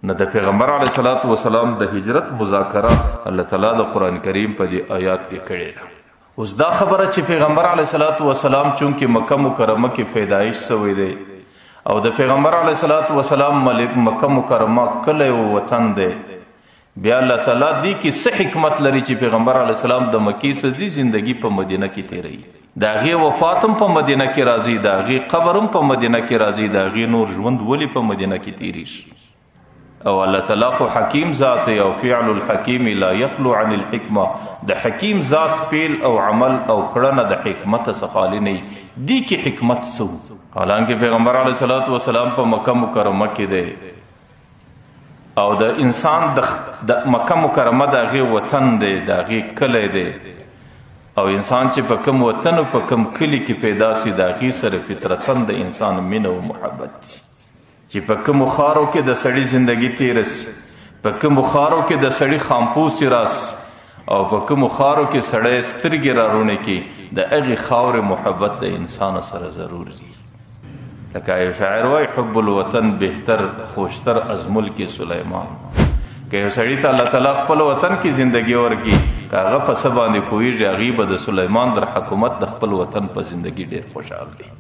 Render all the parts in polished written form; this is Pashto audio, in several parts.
نو د پیغمبر علیه الصلاۃ والسلام د هجرت مذاکره الله تعالی د قران کریم په دې آیات کې کړې ده. اوس دا خبره چې پیغمبر علیه الصلاۃ والسلام چونکه مکه مکرمه کې پیدایش شوی دی او د پیغمبر علیه الصلاۃ والسلام ملک مکه مکرمه کله او وطن دی، بیا الله تعالی دې کې څه حکمت لري چې پیغمبر علیه السلام د مکې سزي زندگی په مدینه کې تیروي، د هغې وفات هم په مدینه کې راځي، د هغې قبر هم په مدینه کې راځي، د هغې نور ژوند ولې په مدینه کې تیریږي؟ او الله تعالی خو حکیم ذات او فعل الحکیم لا یخلو عن الحکمه، د حکیم ذات فعل او عمل او کړنه د حکمت څخه خالی نه دی. کې حکمت څه؟ حالانکه پیغمبر علیه الصلاۃ والسلام په مکه مکرمه کې دی او د انسان د مکه مکرمه د هغې وطن دی، د هغې کلی دی، او انسان چې په کوم وطن او په کوم کلي کې پیدا سي د هغې سره فطرتاً د انسان مینه او محبت دی. چې په کومو ښارو کې د سړي زندگی تېره سي، په کومو ښارو کې د سړي خامپوسي راسي او په کومو ښارو کې سړی سترګې رارونې کړي، د هغې خاورې محبت د انسان سره ضرور دی. لکه یو شاعر وایي حب الوطن بهتر خوشتر از ملک سلیمان. که یو سړي ته الله تعالی خپل وطن کې زندگی ورکړي، که هغه په څه باندې پوهېږي، هغې به د سلیمان در حکومت د خپل وطن په زندگی ډېر خوشحال دی.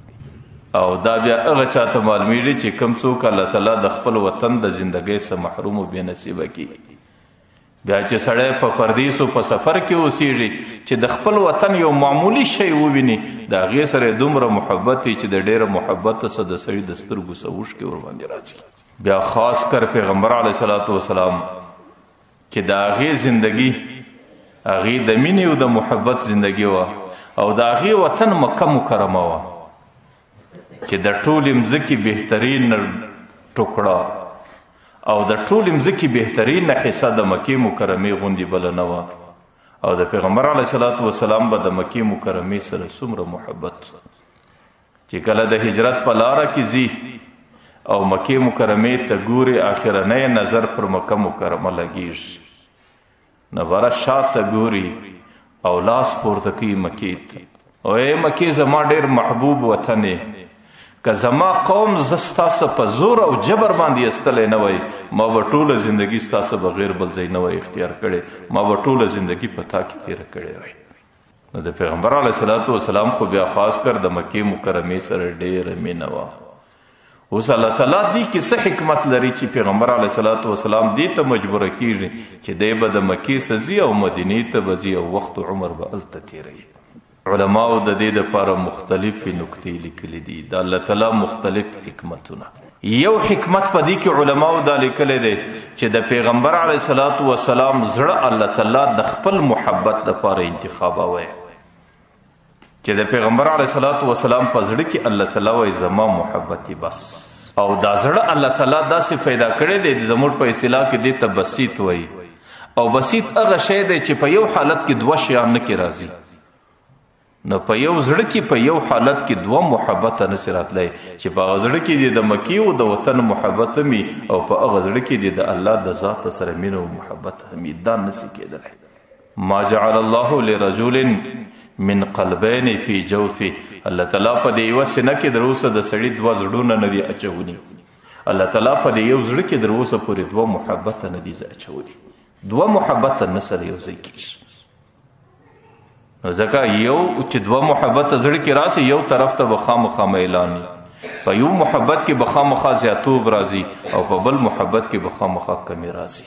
او دا بیا هغه چاته معلومیږي چې کوم څوک الله تعالی د خپل وطن د زندګۍ څخه محروم او بې نصیبه کړي. بیا چې سړی په پردیس او په سفر کې اوسېږي، چې د خپل وطن یو معمولي شی وویني، د هغې سره دومره محبت وي چې د ډېره محبت څخه د سړي د سترګو څخه اوښکې ورباندې راځي. بیا خاص کر پیغمبر علیه الصلاۃ والسلام چې د هغې زندګي هغې د مینې او د محبت زندګي وه او د هغې وطن مکه مکرمه وه چې د ټولې مځکې بهترین ټوکړه او د ټولې مځکې بهترینه حصه د مکې مکرمې غوندې بله نه وه. او د پیغمبر علیه الصلاۃ والسلام به د مکې مکرمې سره څومره محبت چې کله د هجرت په لاره کې ځي او مکې مکرمې ته ګوري، آخرنی نظر پر مکه مکرمه لګېږي، نو بره شاته ګوري او لاس پورته کوي مکې ته، او ای مکې زما ډېر محبوب وطن یې، که زما قوم زه ستاسو په زور او جبر باندې ایستلی نه وای، ما به ټوله زندګي ستاسو بغیر بل ځای نه وای اختیار کړې، ما به ټوله زندګي په تا کې تېره کړې وای. نو د پیغمبر علیه الصلاۃ والسلام خو بیا خاص کر د مکې مکرمې سره ډېره مینه وه. اوس الله تعالی دې کې څه حکمت لري چې پیغمبر علیه الصلاۃ والسلام دې ته مجبور کیږي چې دی به د مکې څخه ځي او مدینې ته به ځي او وخت عمر به هلته تېروي. علماو د دې لپاره مختلفې نکتې لیکلي دي، د الله تعالی مختلف حکمتونه. یو حکمت په دې کې علماو دا لیکلی دی چې د پیغمبر علیه الصلاۃ والسلام زړه الله تعالی د خپل محبت لپاره انتخابوي، چې د پیغمبر علیه الصلاۃ والسلام په زړه کې الله تعالی وایي زما محبت بس. او دا زړه الله تعالی داسې پیدا کړی دی، زموږ په اصطلاح کې دې ته بسیط وایي، او بسیط هغه شی دی چې په یو حالت کې دوه شیان نه کې راځي. نو په یو زړه کې په یو حالت کې دوه محبت نه سي راتلی، چې په هغه زړه کې دې د مکې او د وطن محبت هم وي او په هغه زړه کې دې د الله د ذات سره مینه او محبت هم وي. دا نه سي کېدلی. ما جعل الله لرجل من قلبین فی جوفه، الله تعالی په دې یوه سینه کې در اوسه د سړي دوه زړونه نه دي اچولي. الله تعالی په دې یو زړه کې در اوسه پورې دوه محبت نه دي اچولي. دوه محبت نه سره یو ځای کېږي. ځکه یو چې دوه محبت زړه کې راسي، یو طرف ته به خامخا میلان وي، په یو محبت کې به خامخا زیاتوب راځي او په بل محبت کې به خامخا کمی راځي.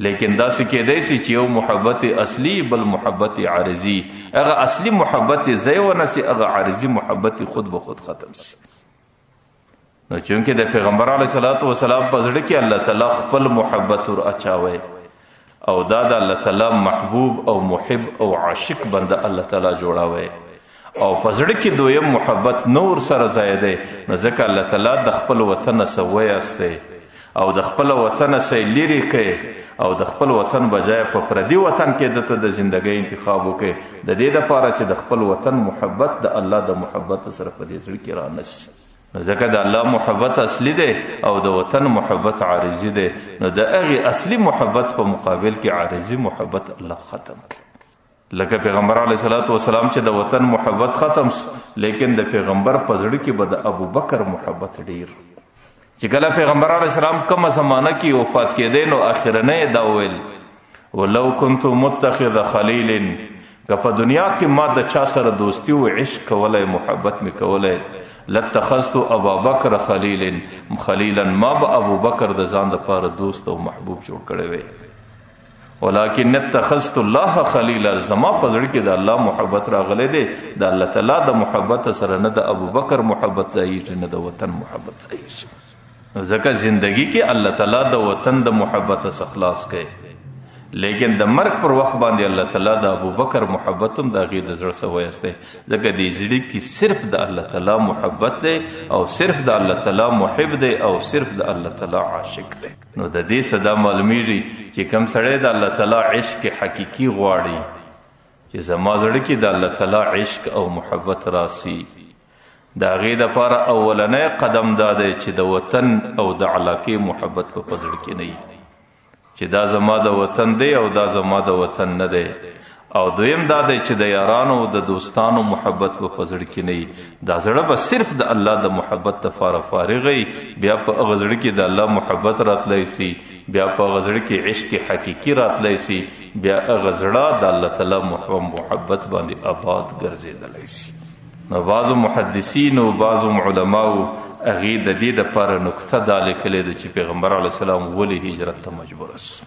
لیکن داسې کېدای سي چې یو محبت اصلي بل محبت عارضي، هغه اصلي محبت ځای ونه سي، هغه عارضي محبت خود به خود ختم سي. نو چونکه د پیغمبر علیه الصلاۃ والسلام په زړه کې الله تعالی خپل محبت ور اچاوي او دا د الله تعالی محبوب او محب او عاشق بنده الله تعالی جوړاوي او په زړه کې دویم محبت نور سره ځای دی، نو ځکه الله تعالی د خپل وطن سره وایسته او د خپل وطن سره لیرې کوي او د خپل وطن بجای په پردي وطن کې دته د زندګۍ انتخاب وکړي، د دې لپاره چې د خپل وطن محبت د الله د محبت سره په دې زړه کې رانشي. نو ځکه د الله محبت اصلي دی او د وطن محبت عارضي دی، نو د هغې اصلي محبت په مقابل کې عارضي محبت الله ختم کړ. لکه پیغمبر علیه الصلاۃ والسلام چې د وطن محبت ختم سو، لیکن د پیغمبر په زړه کې به د ابوبکر محبت ډیر. چې کله پیغمبر علی السلام کومه زمانہ کې وفات کېدی، نو اخرنه دا ویل، ولو كنت متخذ خلیل، که په دنیا کې ما د چا سره دوستی او عشق کولای، محبت می کولای، لاتخذت ابا بکر خلیلا، ما به ابو بکر د ځان د پاره دوست او محبوب جوړ کړی وی، ولكن اتخذت الله خلیلا، زما په زړه کې د الله محبت راغلی دی، د الله تعالی د محبت سره نه د ابو بکر محبت ځایږي، نه د وطن محبت ځایږي. ځکه زندگی کې الله تعالی د وطن د محبت څخه خلاص کړي، لیکن د مرګ پر وخت باندې الله تعالی د ابو بکر محبت هم د هغې د زړه څخه وایستی، ځکه دې زړه کې صرف د الله تعالی محبت دی، او صرف د الله تعالی محب دی، او صرف د الله تعالی عاشق دی. نو د دې څه دا معلومیږي چې کم سړی د الله تعالی عشق حقیقي غواړي، چې زما زړه کې د الله تعالی عشق او محبت راسي، د هغې دپاره اولنی قدم دا دی چې د وطن او د علاقې محبت په زړه کې نه وي، چې دا زما د وطن دی او دا زما د وطن نه دی. او دویم دا دی چې د یارانو او د دوستانو محبت به په زړه کې نه وي، دا زړه به صرف د الله د محبت لپاره فارغ وي، بیا په هغه زړه کې د الله محبت راتلی سي، بیا په هغه زړه کې عشق حقیقي راتلی سي، بیا هغه زړه د الله تعالی محبت باندې آباد ګرځېدلی سي. نو بعضو محدثینو بعضو علماو هغې د دې دپاره نکته دا لیکلې ده چې پیغمبر علیه السلام ولې هجرت ته مجبور سو.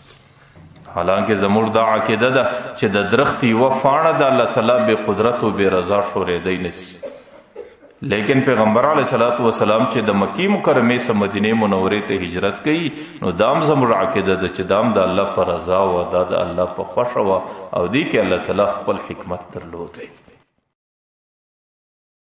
حالانکه زموږ دا عقیده ده چې د درخت یوه فاڼه د الله تعالی بې قدرت او بې رضا ښورېدی نه سي، لیکن پیغمبر علیه الصلاة والسلام چې د مکې مکرمې څخه مدینې منورې ته هجرت کوي، نو دا هم زموږ عقیده ده چې دا هم د الله په رضا وه، دا د الله په خوښه وه، او دې کې الله تعالی خپل حکمت درلود دی.